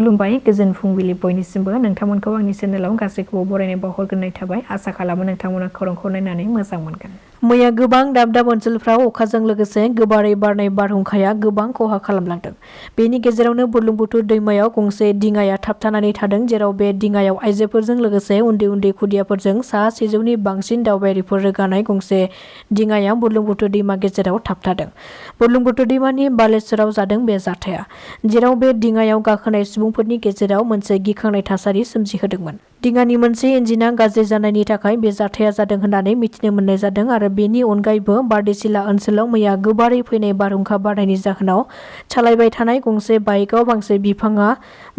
खुलुमबाय गोजोन फुंबिलि बयनिसिमबो नोंथांमोनखौ आंनि चेनेलाव गासैखौबो बरायनाय बावहरग्रोनाय थाबाय आसा खालामो नोंथांमोना खौरांखौ नायनानै मोजां मोनगोन। मैया गोबां दाब दाब ओनसोलफ्राव अखाजों लोगोसे गोबारै बारनाय बारहुंखाया गोबां खहा खालामलांदों। बेनि गेजेरावनो बुरलुंबुथुर दैमायाव गंसे दिङाया थाबथानानै थादों जेराव बे दिङायाव आइजोफोरजों लोगोसे उन्दै उन्दै खुदियाफोरजों सा 100नि बांसिन दावबायारिफोर रोगानाय गंसे दिङाया बुरलुंबुथुर दैमा गेजेराव थाबथादों। बुरलुंबुथुर दैमानि बालेश्वराव जादों बे जाथाया, जेराव बे दिङायाव गाखोनाय सुबुंफोरनि गेजेराव मोनसे गिखांनाय थासारि सोमजिहोदोंमोन। दिङानि मोनसे इन्जिना गाज्रि जानायनि थाखाय बे जाथाया जादों होननानै मिथिनो मोननाय जादों आरो बेनि अनगायैबो बारदैसिला ओनसोलाव मैया गोबारै फैनाय बारहुंखा बारनायनि जाहोनाव सालायबाय थानाय गंसे बाइकआव फांसे बिफाङा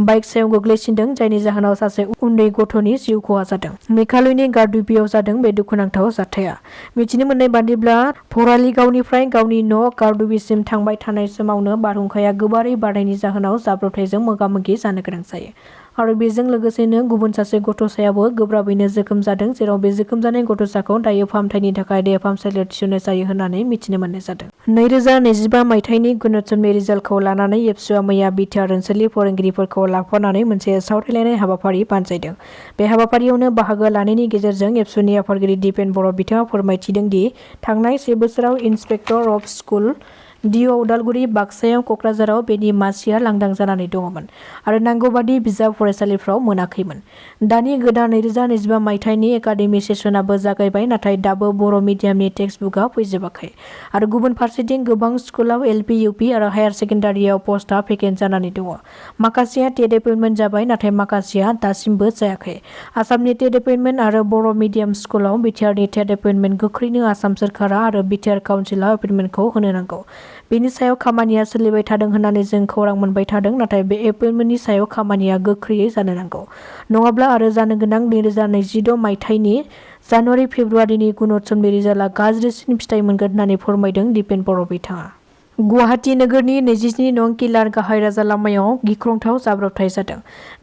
बाइक सायाव गोग्लैसिनदों जायनि जाहोनाव सासे उन्दै गथ'नि जिउ खहा जादों। मेघालयनि गारदुपियाव जादों बे दुखुनांथाव जाथाया। मिथिनो मोननाय बादिब्ला भरालीगावनिफ्राय गावनि न' गारदुपिसिम थांबाय थानाय समावनो बारहुंखाया गोबारै बारनायनि जाहोनाव जाब्रबथायजों मोगा-मोगि जानो गोनां जायो आरो बेजों लोगोसेनो गुबुन सासे गथ'सायाबो गोब्राबैनो जोखोम जादों जेराव बे जोखोम जानाय गथ'साखौ दायो फाहामथायनि थाखाय देहा फाहामसालियाव थिसननाय जायो होननानै मिथिनो मोननाय जादों। 2025 मायथाइनि गुनउत्सवनि रिजाल्टखौ लानानै एबसुआ मैया बिटिआर ओनसोलनि फोरोंगिरिफोरखौ लाफानानै मोनसे सावरायलायनाय हाबाफारि बानजायदों। बे हाबाफारियावनो बाहागो लानायनि गेजेरजों एबसुनि आफादगिरि दिपेन बर' बिथाङा फोरमायथिदों दि थांनाय 1 बोसोराव इन्सपेक्टर अफ स्कुल डिअ उदालगुरि, बाक्सायाव, कक्राझाराव बेनि मासिया लांदां जानानै दङमोन आरो नांगौबादि बिजाब फरायसालिफ्राव मोनाखैमोन। दानि गोदान 2025 मायथाइनि एकाडेमिक सेसनाबो जागायबाय नाथाय दाबो बर' मिडियामनि टेक्सटबुकआ फैजोबाखै आरो गुबुन फारसेथिं गोबां स्कुलाव एलपि, इउपि आरो हायार सेकेन्डारियाव पस्टआ भेकेन्ट जानानै दङ। माखासेया टेट एपइन्टमेन्ट जाबाय नाथाय माखासेया दासिमबो जायाखै। आसामनि टेट एपइन्टमेन्ट आरो बर' मिडियाम स्कुलाव बिटिआरनि टेट एपइन्टमेन्ट गोख्रैनो आसाम सोरखारा आरो बिटिआर काउन्सिलआ एपइन्टमेन्टखौ होनो नांगौ। बेनि सायाव खामानिया सोलिबाय थादों होननानै जों खौरां मोनबाय थादों नाथाय बे एपइन्टमेन्टनि सायाव खामानिया गोख्रैयै जानो नांगौ। नङाब्ला आरो जानो गोनां 2026 मायथाइनि जानुवारि फेब्रुवारिनि गुनउत्सवनि रिजाल्टआ गाज्रिसिन फिथाइ मोनगोन होननानै फोरमायदों दिपेन बर' बिथाङा। गुवाहाटी नोगोरनि 27 नं किलार गाहाय राजा लामायाव गिख्रंथाव जाब्रबथाय जादों।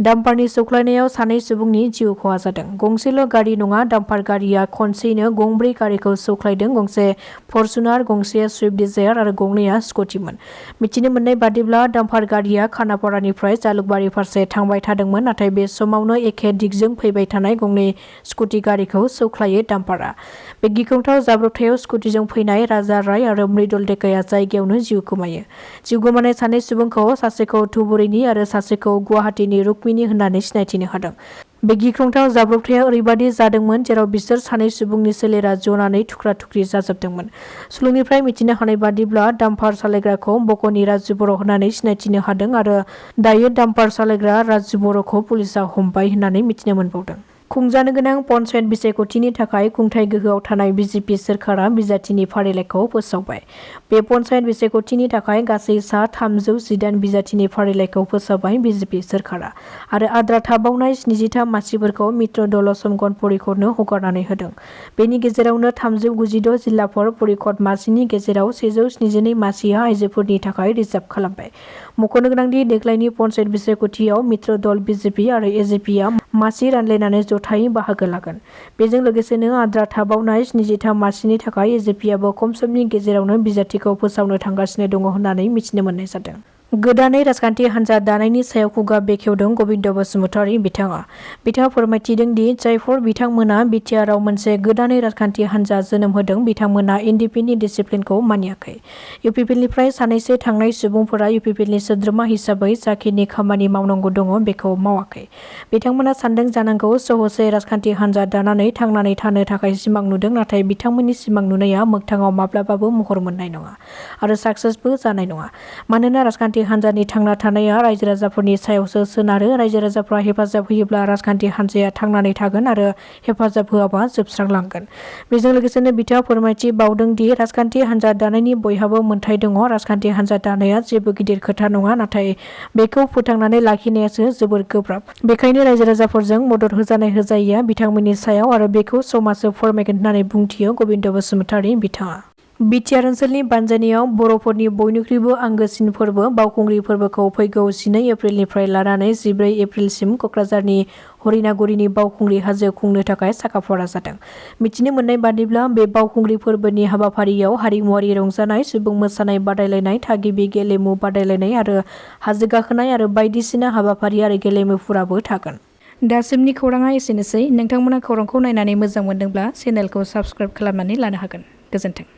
डाम्पारनि सौख्लायनायाव सानै सुबुंनि जिउ खहा जादों। गंसेल' गारि नङा, डाम्पार गारिया खनसेयैनो गंब्रै गारिखौ सौख्लायदों। गंसे फर्चुनार, गंसे सुइफ्ट डिजायार आरो गंनैया स्कुटिमोन। मिथिनो मोननाय बादिब्ला डाम्पार गारिया खानापारानिफ्राय जालुकबारि फारसे थांबाय थादोंमोन नाथाय बे समावनो एखे दिगजों फैबाय थानाय गंनै स्कुटि गारिखौ सौख्लायो डाम्पारा। बे गिख्रंथाव जाब्रबथायाव स्कुटिजों फैनाय राजा राय आरो मृदुल डेकाया जायगायावनो जिउ गोमायो। जिउ गोमानाय सानै सुबुंखौ सासेखौ धुबुरीनि आरो सासेखौ गुवाहाटीनि रुक्मिणी होननानै सिनायथिनो हादों। बे गिख्रंथाव जाब्रबथाया ओरैबादि जादोंमोन जेराव बिसोर सानै सुबुंनि सोलेरा जनानै थुख्रा-थुख्रि जाजोबदोंमोन। सुलुंनिफ्राय मिथिनो हानाय बादिब्ला डाम्पार सालायग्राखौ बक'नि राजु बर' होननानै सिनायथिनो हादों आरो दायो डाम्पार सालायग्रा राजु बर'खौ पुलिसआ हमबाय होननानै मिथिनो मोनबावदों। खुंजानो गोनां पन्चायत बिसायख'थिनि थाखाय खुंथाय गोहोआव थानाय बिजेपि सोरखारा बिजाथिनि फारिलाइखौ फोसावबाय। बे पन्चायत बिसायख'थिनि थाखाय गासै सा 318 बिजाथिनि फारिलाइखौ फोसावबाय बिजेपि सोरखारा आरो आद्रा थाबावनाय 73 मासिफोरखौ मित्र दल समगन परिषदनो हगारनानै होदों। बेनि गेजेरावनो 396 जिल्लाफोर परिषद मासिनि गेजेराव 172 मासिया आइजोफोरनि थाखाय रिजार्भ खालामबाय। मख'नो गोनांदि देग्लायनि पन्चायत बिसायख'थियाव मित्र दल बिजेपि आरो एजेपिआ मासि रानलायनानै जथायै बाहागो लागोन। बेजों लोगोसेनो आद्रा थाबावनाय 73 मासिनि थाखाय एजेपिआबो खम समनि गेजेरावनो बिजाथिखौ फोसावनो थांगासिनो दङ होननानै मिथिनो मोननाय जादों। गोदानै राजखान्थि हान्जा दानायनि सायाव खुगा बेखेवदों गबिन्द बसुमतारी बिथाङा। बिथाङा फोरमायथिदों दि जायफोर बिथांमोना बिटिआरआव मोनसे गोदानै राजखान्थि हान्जा जोनोम होदों बिथांमोना एनडिपिनि डिसिप्लिनखौ मानियाखै। इउपिपिएलनिफ्राय सानैसो थांनाय सुबुंफोरा इउपिपिएलनि सोद्रोमा हिसाबै जाखिनि खामानि मावनांगौ दङ बेखौ मावाखै। बिथांमोना सानदों जानांगौ सहसै राजखान्थि हान्जा दानानै थांनानै थानो थाखाय सिमां नुदों नाथाय बिथांमोननि सिमां नुनाया मोगथाङाव माब्लाबाबो महर मोननाय नङा आरो साक्सेसबो जानाय नङा। मानोना राजखान्थि हान्जानि थांना थानाया रायजो राजाफोरनि सायावसो सोनारो। रायजो राजाफ्रा हेफाजाब होयोब्ला राजखान्थि हान्जाया थांनानै थागोन आरो हेफाजाब होआबा जोबस्रांलांगोन। बेजों लोगोसेनो बिथाङा फोरमायथि बावदों दि राजखान्थि हान्जा दानायनि बयहाबो मोन्थाय दङ। राजखान्थि हान्जा दानाया जेबो गिदिर खोथा नङा नाथाय बेखौ फोथांनानै लाखिनायासो जोबोर गोब्राब। बेखायनो रायजो राजाफोरजों मदद होजानाय होजायैया बिथांमोननि सायाव आरो बेखौ समाजो फोरमायगोन होननानै बुंथियो गबिन्द बसुमतारी बिथाङा। बिटिआर ओनसोलनि बानजायनायाव बर'फोरनि बयनिख्रुइबो आंगोसिन फोरबो बावखुंग्रि फोरबोखौ फैगौ 12 एप्रिलनिफ्राय लानानै 14 एप्रिलसिम क'क्राझारनि हरिनागुरिनि बावखुंग्रि हाजोआव खुंनो थाखाय साखाफारा जादों। मिथिनो मोननाय बादिब्ला बे बावखुंग्रि फोरबोनि हाबाफारियाव हारिमुआरि रंजानाय, सुबुं मोसानाय बादायलायनाय, थागिबि गेलेमु बादायलायनाय आरो हाजो गाखोनाय आरो बायदिसिना हाबाफारि आरो गेलेमुफोराबो थागोन। दासिमनि खौराङा एसेनोसै। नोंथांमोना खौरांखौ नायनानै मोजां मोनदोंब्ला चेनेलखौ साबस्क्राइब खालामनानै लानो हागोन। गोजोन्थों।